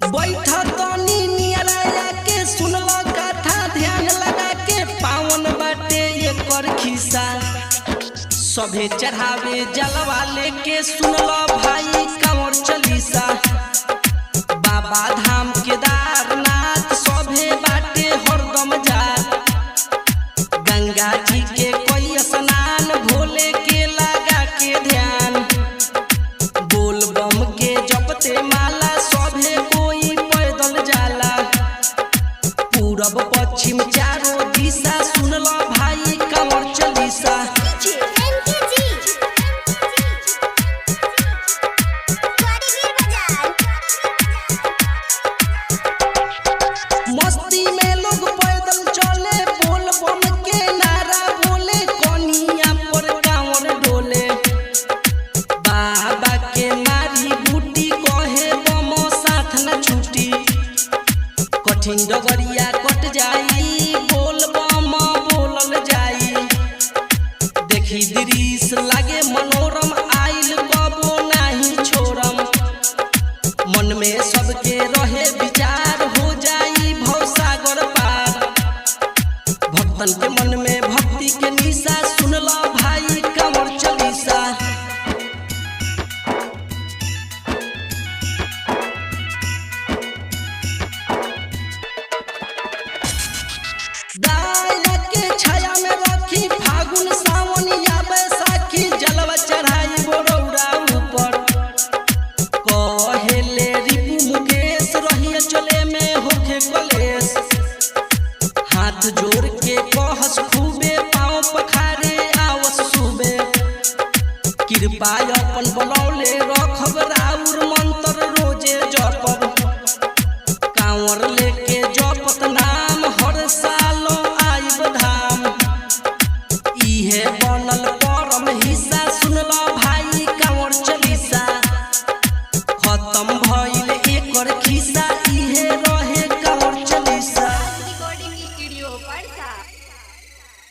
बैठ तनी नियराया के सुनल कथा ध्यान लगा के पावन बाटे एकर खिस्सा। सभे चढ़ावे जलवा लेके सुनल भाई कंवर चलीसा। बाबा धाम केदारनाथ सभे बाटे हरदम जात। गंगा जी के कोई स्नान भोले के लगा के ध्यान। बोल बम के जपते माला सभे कोई पैदल जाला। पूरब पश्चिम चारों दिशा सुनल भाई कंवर चलीसा। एनकेजी गौरीवीर बाजार। मस्ती में लोग पैदल चले बोल बम के नारा बोले कनिया पर कांवर डोले। बाबा के मारी बूटी कहे बम साथ न छूटी। कठिन डगरिया कट जाई बोल बम बोलल जाई। देखी दृश्य लागे मनोरम आइल कबो नाही छोड़म। मन में सबके रहे विचार हो जाई भवसागर पार। भक्तन के मन में भक्ति के निशा सुनल भाई कंवर चलीसा। गाय के छाया में रखी फागुन सावन या बैसाखी जलवा चढ़ाई बोरौरा ऊपर। कहेले रिपु मुकेश रहिए चले में होखे कलेश। हाथ जोड़ के कहस खूबे पाँव पखारे आवस सुबे। कृपा अपन बनौले रखब राउर मंत्र रोजे जपब। कांवर लेके जपत नाम हर साल